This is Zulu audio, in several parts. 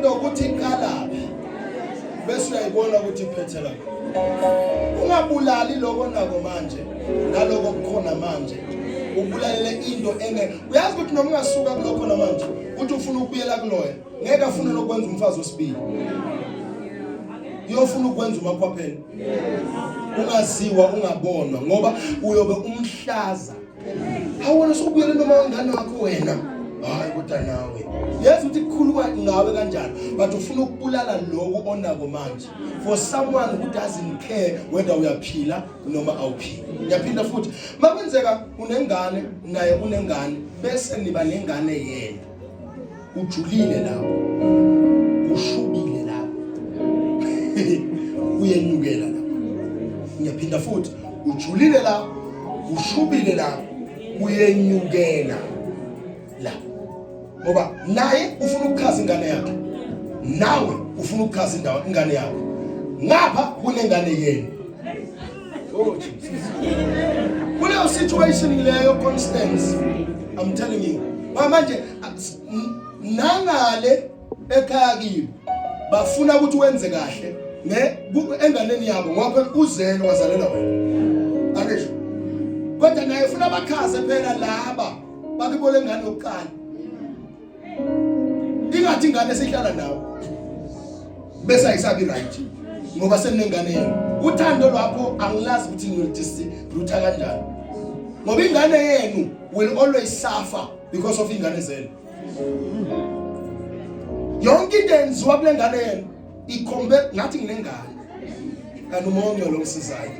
lento ukuthi iqalaphi bese uyayibona ukuthi iphethela ungabulali lokho nako manje naloko kukhona manje ubulalele into enge uyazi ukuthi noma ungasuka kulokho namanje uthi ufuna ukubuyela kuloya ngeke afune lokwenza umfazi wesibili uyofuna ukwenza umakhwapheni ungaziwa ungabonwa ngoba uyobe umhlaza. Awona sokubuyela noma wengane wakho wena. Hayi kodwa nawe. Yazi ukuthi kukhuluma ngawe kanjani but ufuna ukubulala lokhu onako manje. For someone who doesn't care whether uyaphila noma awuphili. Ngiyaphinda futhi. Makwenzeka unengane naye unengane bese niba nengane yena. Ujulile lapho. Ushubile lapho. Uyenyukela lapho. Ngiyaphinda futhi ujulile la ushubile la uyenyukela la ngoba naye ufuna ukuchaza ingane yakhe nawe ufuna ukuchaza indawo ingane yakho ngapha kunengane yenu. Oh Jesus, kuleyo situation leyo Constance, I'm telling you manje nangale ekhaya kibo bafuna ukuthi wenze kahle ne enganeni yabo ngoba phela uzele wazalela wena angisho kodwa naye ufuna abakhaze phela laba bakibole ingane yokuqala ingathi ingane esihlala nawe bese ayisabi right ngoba senengane yenu uthando lwakho angilazi ukuthi ngiyolidistribute kanjani ngoba ingane yenu will always suffer because of ingane zenu. Yonke into enziwa kule ngane yenu ikhombe ngathi nginengane. Kanti umoya ongcwele ongisizayo.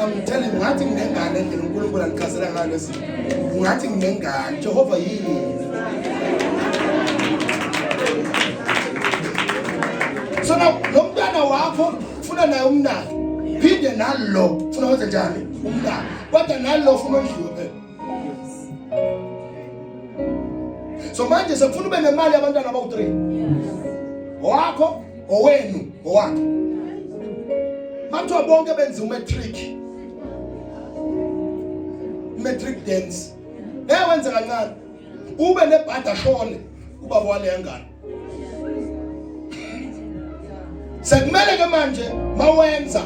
I'm telling you ngathi nginengane endlela uNkulunkulu angichazela ngayo lezi. Ungathi nginengane. Jehova yini? So now lo mntwana wakho ufuna naye umnake. Phinde nalo ufuna wenze njani? Umnake. Kodwa nalo ufuna ondliwe phela. So manje sekufuna ube nemali yabantwana abawu-3 owakho, owenu, owakhe. Bathiwa bonke benza umatric, matric dance. Ngeke wenze kancane ube nebhada shone ubaba waleya ngane. Sekumele ke manje mawenza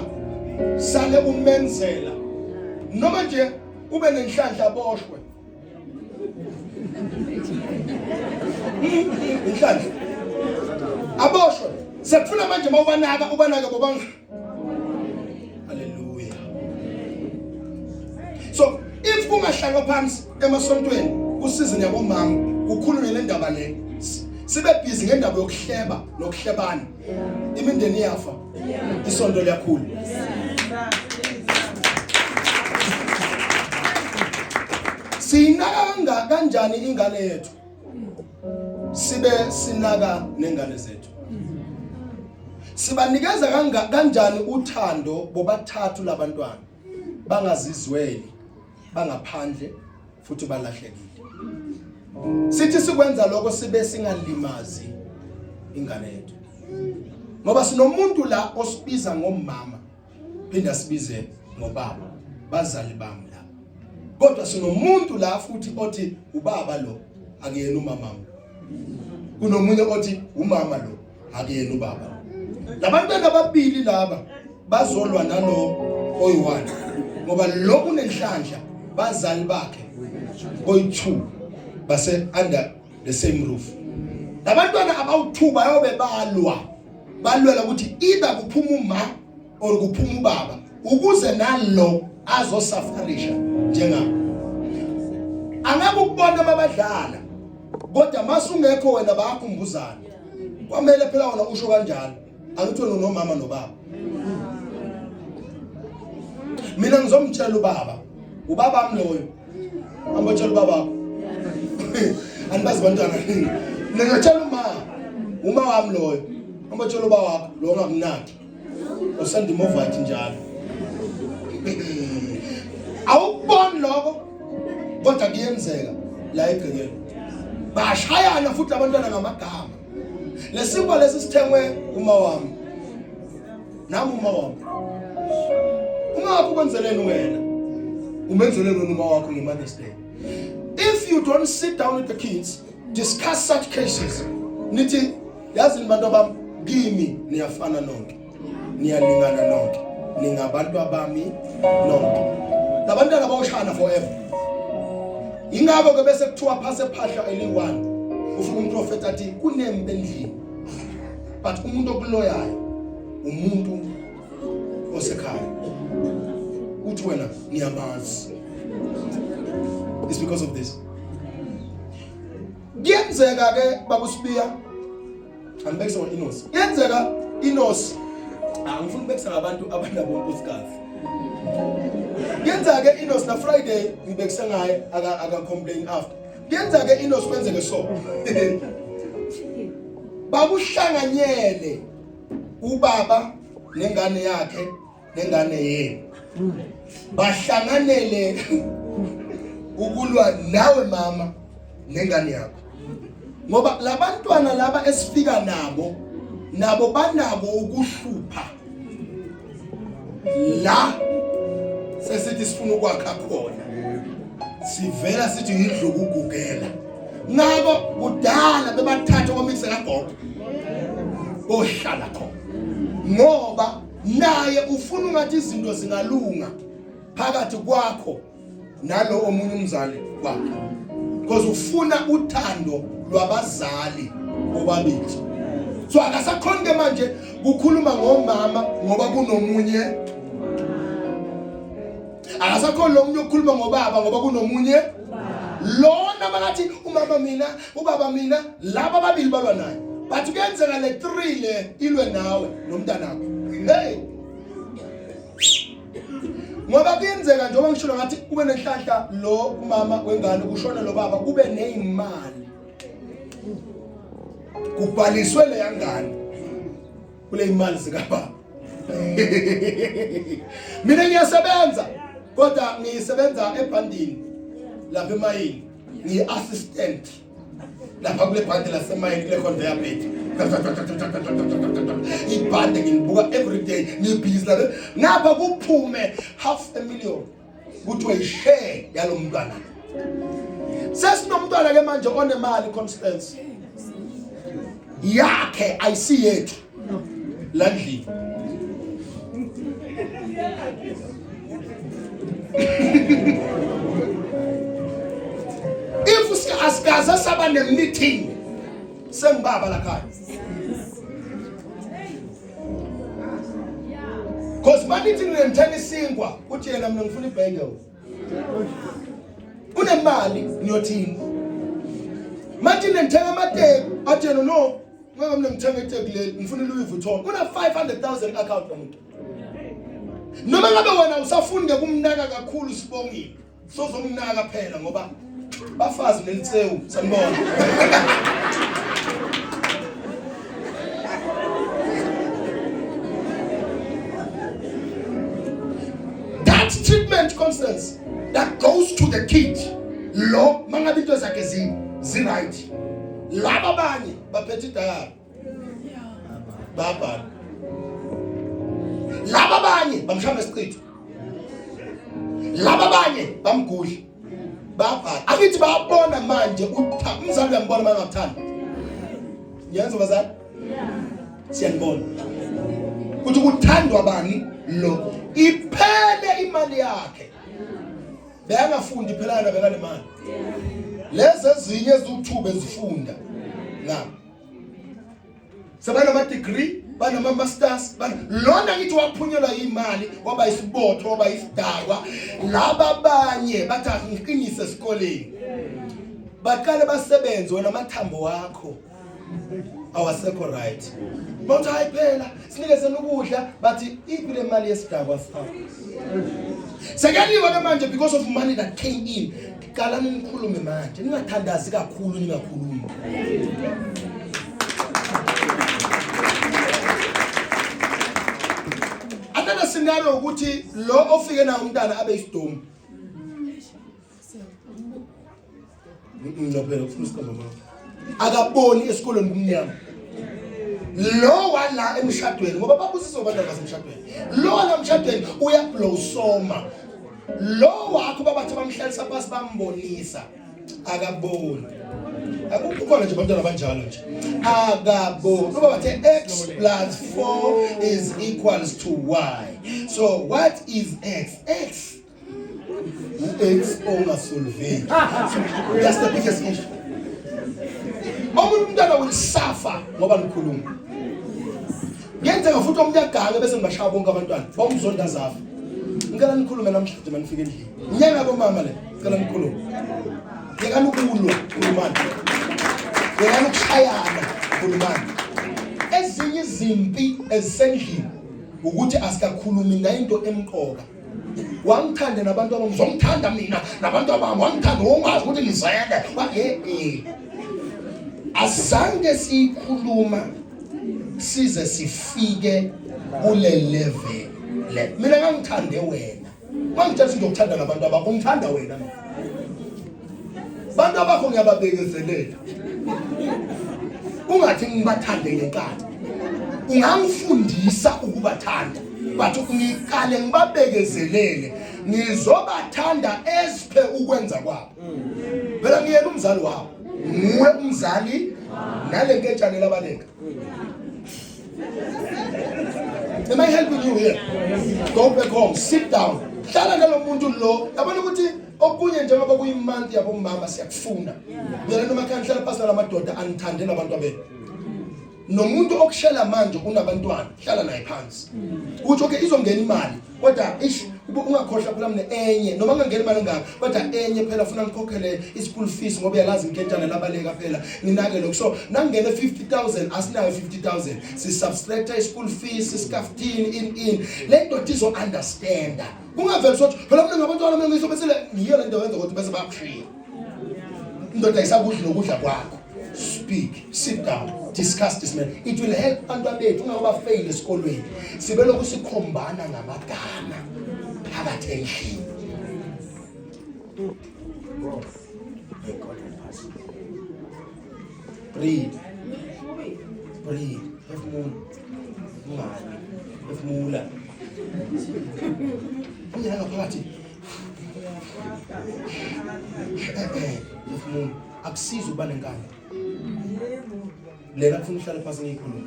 sale umenzela noma nje ube nenhlanhla aboshwe inhlanhla aboshwe sekufuna manje mawubanaka ubanaka bobanga. Haleluya. So if kungahlalwa phansi emasontweni kusizini yabomama kukhulunywe le ndaba le sibe busy ngendaba yokuhleba nokuhlebana imindeni iyafa isonto liyakhula. Siyinaka kanjani ingane yethu sibe sinaka nengane zethu? Sibanikeza kanjani uthando bobathathu labantwana bangazizweli bangaphandle futhi balahlekile? Sithi sikwenza lokho sibe singalimazi ingane yethu ngoba sinomuntu la osibiza ngomama phinda sibize ngobaba bazali bami la kodwa sinomuntu la futhi othi ubaba lo akuyena umama. Kunomunye othi umama lo akuyena ubaba. Labantwana ababili laba bazolwa nalo oyi-one ngoba lo unenhlanhla bazali bakhe boyi-two base under the same roof. Labantwana abawu-two bayobe balwa balwela ukuthi either kuphuma uma or kuphuma ubaba ukuze nalo azosafarisha njengabo. Angeke ukubona mabadlala kodwa masungekho wena bayakhumbuzana. Kwamele phela wona usho kanjalo angithi wena unomama nobaba. Mina ngizomtshela ubaba, ubaba wami loyo. Ambotshela ubaba. Anibazi bantwana. Ngizotshela uma uma wami loyo. Ambotshela ubaba wakho lo ongakunaki. Osanda imovathi njalo. Awukuboni lokho kodwa kuyenzeka la egcekeni. Bashayana futhi abantwana ngamagama. Lesinkwa lesi sithengwe uma wami. Nami uma wami. Uma wakho ukwenzeleni wena? Umenzeleni wena uma wakho nge-Mother's Day? If you don't sit down with the kids, discuss such cases. Nithi Yazi bantu abami kimi niyafana nonke. Niyalingana nonke. Ningabantu abami nonke. Labantwana bayoshana forever. Ingakho ke bese kuthiwa phase phahla eli-1 ufika umprofeti athi kunempi endlini but umuntu okuloyayo umuntu osekhaya uthi wena ngiyamazi. It's because of this. Kuyenzeka ke babusibiya angibekise ngo-Inos. Kuyenzeka Inos angifuni ukubekisa ngabantu abanabo unkosikazi. Kuyenzeka ke Inos na Friday ngibekise ngaye aka aka complain after. Kuyenzeka ke Inos kwenzeke so. Bakuhlanganyele ubaba nengane yakhe nengane yenu bahlanganele ukulwa nawe mama nengane yakho ngoba labantwana laba esifika nabo nabo banako ukuhlupha la sesithi sifuna ukwakha khona sivela sithi yindlu ukugugela ngako kudala bebathatha kwamikise kagogo ohlala khona ngoba naye ufuna ungathi izinto zingalunga phakathi kwakho nalo omunye umzali wakhe because ufuna uthando lwabazali bobabili. So akasakhoni ke manje kukhuluma ngomama ngoba kunomunye, akasakhoni lo munye ukukhuluma ngobaba ngoba kunomunye lona. Bakathi umama mina, ubaba mina, laba ababili balwa naye, but kuyenzeka le 3 le ilwe nawe nomntanakho. Hey, ngoba kuyenzeka njengoba ngishilo ngathi kube nenhlanhla lo umama wengane kushona lo baba kube nezimali kubhaliswe le yangane kule imali zikababa. Mina ngiyasebenza kodwa ngisebenza ebhandini lapha emayini, ngiyi-assistant lapha kule bhande lasemayini, kule conveyor belt. Ibhande ngilibuka every day, ngibhizi lapha. Ngapha kuphume half a million kuthiwe ishare yalo mntwana. Sesinomntwana ke manje onemali, Constance, yakhe ayisiyethu la ndlini. If asikaze saba ne-meeting sengibaba lakhaya, cause manithi ngiyemthenga isinkwa uthi yena mina ngifuna ibhengel. Unemali niyothini manje? Nengithenga amateku athi yena no, ngeke mina ngithenga iteku leli, ngifuna iLouis Vuitton. Una 500,000 account nomuntu. Noma ngabe wena usafuni ke kumnaka kakhulu, sibongile, sozomnaka phela ngoba bafazi nelitsewu. Sanibona. That treatment, Constance, that goes to the kid lo mangabe into zakhe zi zi right, laba abanye baphethe idayari babhala, laba abanye bamshaya isichitho, laba abanye bamgudla babhala. Akithi bayabona manje umzali uyambona mangakuthanda. Ngiyenza bazali, siyanibona ukuthi kuthandwa bani lo. Iphele imali yakhe, beyangafundi phela yena, bekanemali. Lezi ezinye eziwuthuba ezifunda ngapha sebanama degree, banama masters, lona ngithi waphunyelwa imali waba isibotho, waba isidakwa. Laba abanye bathi angiqinise esikoleni, baqale basebenze. Wena amathambo wakho awasekho right. Bathi hayi phela sinikezeni ukudla, bathi iphi le mali yesidakwa sakho? Sekuyaliwa ke manje because of money that came in. Qalani nikhulume manje, ningathandazi kakhulu, ningakhulumi. Another scenario ukuthi lo ofike nawo umntana abe isidomu. No phela ufuna isiqamba mama. Akaboni esikolweni kumnyama. Lo wala emshadweni ngoba babusiswa abantu abasemshadweni. Lo wala emshadweni uyablosoma. Lo wakho babathi bamhlalisa phansi bambonisa akaboni. Akukho nje abantwana abanjalo nje. Akaboni. Ubaba bathe x plus 4 is equals to y. So what is x? X u-x ongasolveki. That's the biggest issue. Omunye umntwana will suffer ngoba nikhuluma. Kuyenzeka futhi omunye agange bese ngibashaya bonke abantwana. Bawumzonda zafa. Ngicela nikhulume namhlanje manifike endlini. Inyanga komama le. Ngicela nikhulume. Yekani ukulwa, khulumani. Yekani ukushayana, khulumani. Ezinye izimpi ezisendlini ukuthi asikakhulumi nayinto emqoka. Wangithanda nabantu abami, ngizomthanda mina nabantu abami, wangithanda wongazi ukuthi ngizele. Eh eh. Azange siyikhuluma size sifike kule level le. Mina ngangithande wena. Mangitshela ukuthi ngiyokuthanda nabantu abakho, ngithanda wena mina. Bantu abakho ngiyababekezelela. Ungathi ngibathande ngenkani. Ungangifundisa ukubathanda. But ngiqale ngibabekezelele. Ngizobathanda esiphe ukwenza kwabo. Phela ngiyena umzali wabo. Nguwe umzali nale nketshane labaleka. Am I helping you here? Go back home, sit down. Hlala nalo muntu lo. Yabona ukuthi okunye njengoba kuyimonth yabomama siyakufuna. Mina noma khani hlala phansi nalamadoda anithande nabantu abenu. Nomuntu okushela manje unabantwana, hlala naye phansi. Uthi okay izongena imali kodwa ish ungakhohlwa phela mina enye noma ngangena imali engaka kodwa enye phela funa ngikhokhele i-school fees ngoba uyalazi inkentshana labaleka phela nginake lokho so nangene 50000 asinayo 50000 si subtracta i-school fees iskaftini in in le ndoda izo understanda kungaveli sothi phela mina ngabantwana mina ngisho bese ngiyo le nto yenza ukuthi bese bayakushiya indoda ayisakudli nokudla kwakho speak sit down discuss this man it will help abantu abethu ungakuba fail esikolweni sibe lokhu sikhombana ngamagama phakathi endlini. May God help us. Breathe. Breathe. Phefumula. Ungalwi. Phefumula. Ungena ngaphakathi. Eh eh, phefumula. Akusizi ukuba nenkani. Lena kufuna uhlale phansi niyikhulume.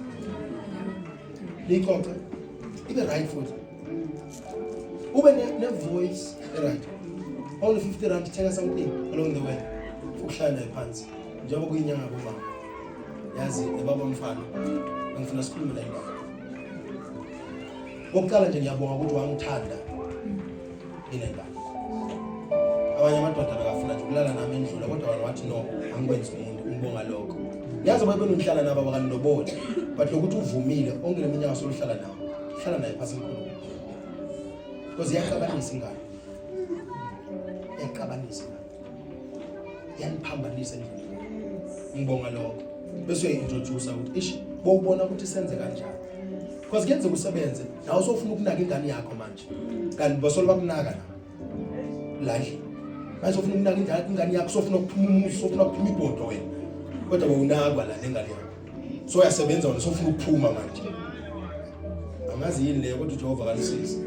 Niyixoxe. Ibe right futhi. Ube ne voice right. Only 50 rand thenga something along the way. Ukuhlala naye phansi. Njengoba kuyinyanga bomama. Yazi ebaba umfana. Ngifuna sikhulume la indaba. Okokuqala nje ngiyabonga ukuthi wangithanda nginendaba. Abanye amadoda bekafuna nje ukulala nami endlula kodwa wena wathi no angikwenzi umuntu ngibonga lokho. Yazi babe benohlala nabo abakaniloboli but lokuthi uvumile onke leminyaka soluhlala nawo. Hlala naye phansi ngikhulume. Because iyaxabanisa ingane. Iyaxabanisa ingane. Yaniphambanisa endleleni. Ngibonga lokho. Bese uyayi-introduce ukuthi ish bowubona ukuthi senze kanjani. Because kuyenzeka usebenze nawe usofuna ukunaka ingane yakho manje. Kanti basolo bakunaka la. La endlini. Manje usofuna ukunaka ingane yakho, usofuna ukuphuma umuzi, usofuna ukuphuma ibhodo wena. Kodwa bowunakwa la nengane yakho. So uyasebenza wena usofuna ukuphuma manje. Angazi yini leyo kodwa uJehova kanisize.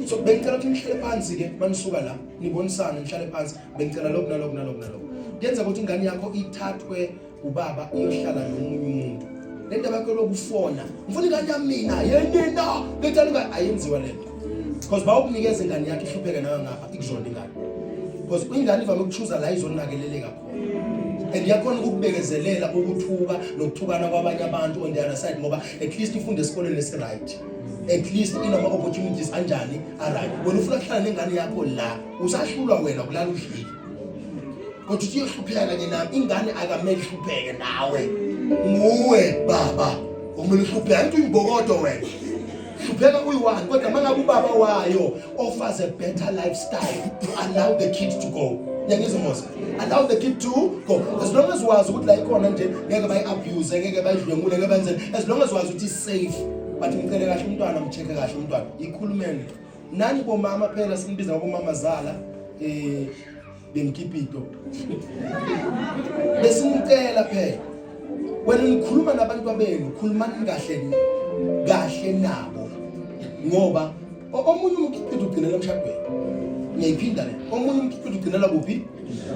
So bengicela ukuthi nihlale phansi ke manisuka la nibonisane nihlale phansi bengicela lokhu nalokhu nalokhu nalokhu. Kuyenzeka ukuthi ingane yakho ithathwe ubaba iyohlala nomunye umuntu. Le ndaba yakho lokufona ngifuna ingane yami mina yenina lethani ingane ayenziwa lento. Because bawukunikeza ingane yakho ihlupheke nawe ngapha ikuzonda ingane. Because ingane ivame ukuchuza la izonakeleleka khona. And iyakhona ukukubekezelela ukuthuka nokuthukana kwabanye abantu on the other side ngoba at least ifunde esikoleni esi-right. At least inama opportunities anjani a-right. Wena ufuna kuhlala nengane yakho la usahlulwa wena kulala udlile. Kodwa uthi iyohlupheka kanye nami ingane akamele ihlupheke nawe. Nguwe baba okumele uhlupheke angithi uyimbokodo wena. Hlupheka uyi-one kodwa uma ngabe ubaba wayo offers a better lifestyle to allow the kid to go. Ngiyangizwa Mose? Allow the kid to go. As long as wazi ukuthi la ikhona nje ngeke bayi-abuse, ngeke bayidlwengule, ngeke benzeni. As long as wazi ukuthi safe. But ngicele kahle umntwana, mcheck kahle umntwana. Ikhulumeni. Nani bomama phela sinibiza ngabomama zala eh bemkipito. Besinicela phela. Wena nikhuluma nabantu abenu, khulumani kahle kahle nabo. Ngoba omunye umkipito ugcinela emshadweni. Ngiyayiphinda le. Omunye umkipito ugcinela kuphi?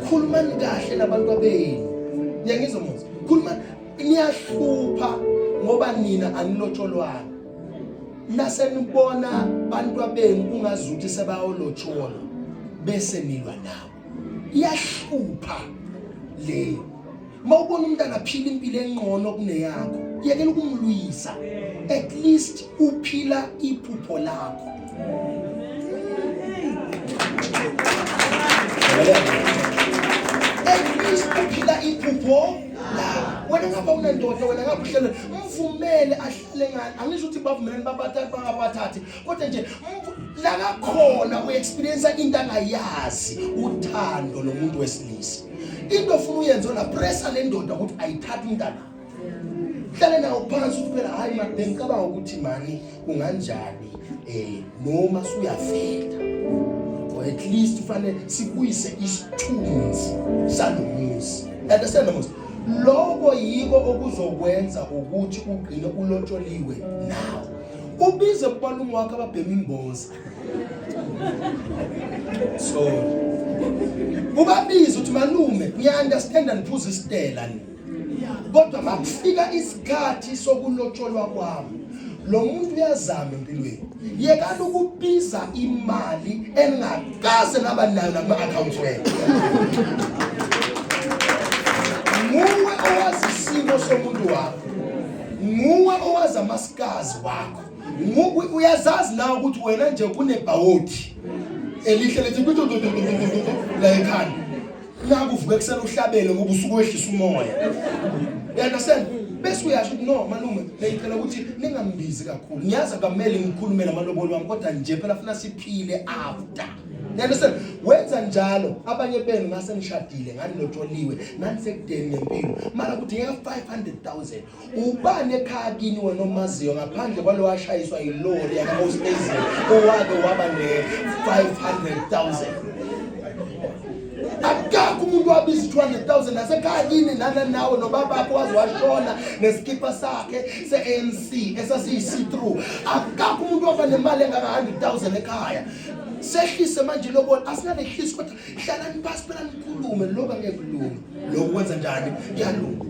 Khulumani kahle nabantu abenu. Niyangizwa mos? Khuluma niyahlupha ngoba nina anilotsholwana. Nasenibona bantu abenu ungazuthi sebayolotsholwa bese nilwa nabo. Iyahlupha le. Mawubona umntana aphila impilo engcono kuneyakho, yekela ukumlwisa. At least uphila iphupho lakho. At least uphila iphupho lakho. Wena ngapha unendoda, wena ngapha uhlele, mvumele ahlale ngani. Angisho ukuthi bavumelene babathathe bangabathathi, kodwa nje la kakhona uexperience into angayazi, uthando lomuntu wesilisa. Into ofuna uyenze ona pressa le ndoda ukuthi ayithathe umntana. Hlale nawo phansi uthi phela hayi mani bengicabanga ukuthi mani kunganjani noma suyavela or at least ufanele sibuyise isithunzi salomuzi. Understand mos? Lokho yiko okuzokwenza ukuthi ugcine ulotsholiwe nawe. Ubize kubalume wakho ababhema imboza. Sorry. Ubabize uthi malume ngiya understand niphuza isitela ni. Kodwa makufika isikhathi sokulotsholwa kwami lo muntu uyazama empilweni. Yekani ukubiza imali engakaze naba nayo nakuma accounts wenu. Nguwe owazi isimo somuntu wakho. Nguwe owazi amasikazi wakho. Uyazazi nawe ukuthi wena nje kunebhawodi elihle lethi la ekhanda. Naku uvuka ekuseni uhlabele ngoba usuke wehlisa umoya. You understand? Bese uyasho ukuthi no malume ngicela ukuthi ningambizi kakhulu. Ngiyazi akamele ngikhulume namalobolo wami kodwa nje phela funa siphile after. You understand? Wenza njalo abanye benu ngase nishadile nganilotsholiwe nanisekudeni ngempilo. Mara kudingeka 500,000. Ubani ekhaya kini wena omaziyo ngaphandle kwalo washayiswa yilori yaka-Oosthuizen owake waba ne-500,000? Akakho umuntu wabiza 200,000 nasekhaya kini nana nawe nobabakho waze washona nesikipa sakhe se-ANC esasiyi-see-through. Akakho umuntu waba nemali engaka-100,000 ekhaya. Sehlise manje ilobolo, asinalehlisi kodwa hlalani phasi phela nikhulume, lokhu angeke kulunge. Lokhu kwenza njani? Kuyalunga.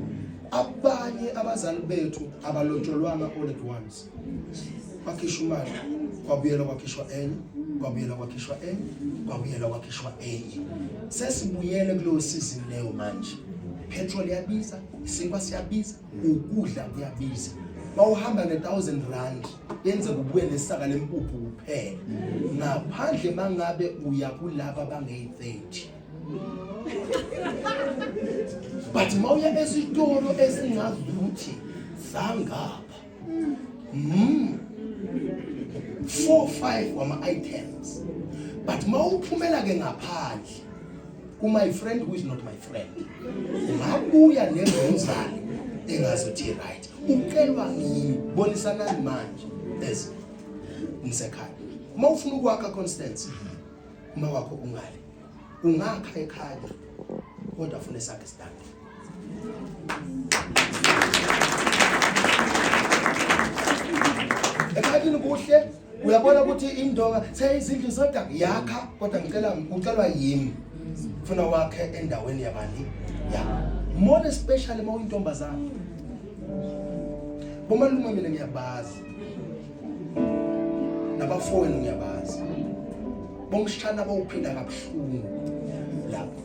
Abanye abazali bethu abalotsholwanga all at once. Bakhishwa imali, kwabuyela kwakhishwa enye, kwabuyela kwakhishwa enye, kwabuyela kwakhishwa enye. Sesibuyele kuleyo season leyo manje. Petrol iyabiza, isinkwa siyabiza, ukudla kuyabiza. Mawuhamba ne-1000 rand yenze kubuye nesaka lempuphu kuphela. Ngaphandle mangabe uya kulaba bangeyi-30. But mawuya esitolo esingazuthi sangapha 4 5 wama items, but mawuphumela ke ngaphandle ku my friend who is not my friend, ungabuya nembuzane engazuthi right. Ucelwa ngimi bonisanani manje as nisekhaya. Uma ufuna ukwakha Constance, uma wakho ungale ungakha ekhaya kodwa funa esakhe isitandi. Ekhayeni kuhle, uyabona ukuthi indonga seyizindlu zodaka yakha, kodwa ngicela ucelwa yimi funa wakhe endaweni yabani ya more especially uma uyintombazana. Bomalume mina ngiyabazi, nabafowenu ngiyabazi, bomshana bawuphila kabuhlungu lapho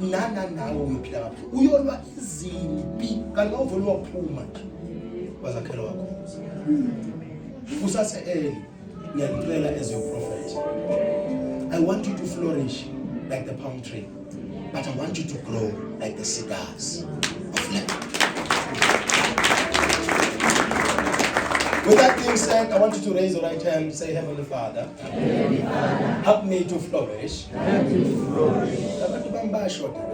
nana nawe uyophila kabuhlungu, uyolwa izimpi kanti wawuvele waphuma nje wazakhela wakho kusase early. Ngiyanicela as your prophet, I want you to flourish like the palm tree, but I want you to grow like the cedars of Lebanon. With that being said, I want you to raise your right hand and say, Heavenly Father, Heavenly Father, help me to flourish. Help me to flourish. Abantu bami bayashoda la.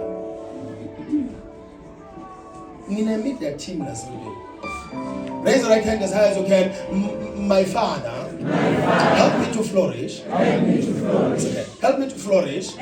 Ngine media team lasontweni. Raise your right hand as high as you can. My Father, help me to flourish. Help me to flourish. It's okay. Help me to flourish.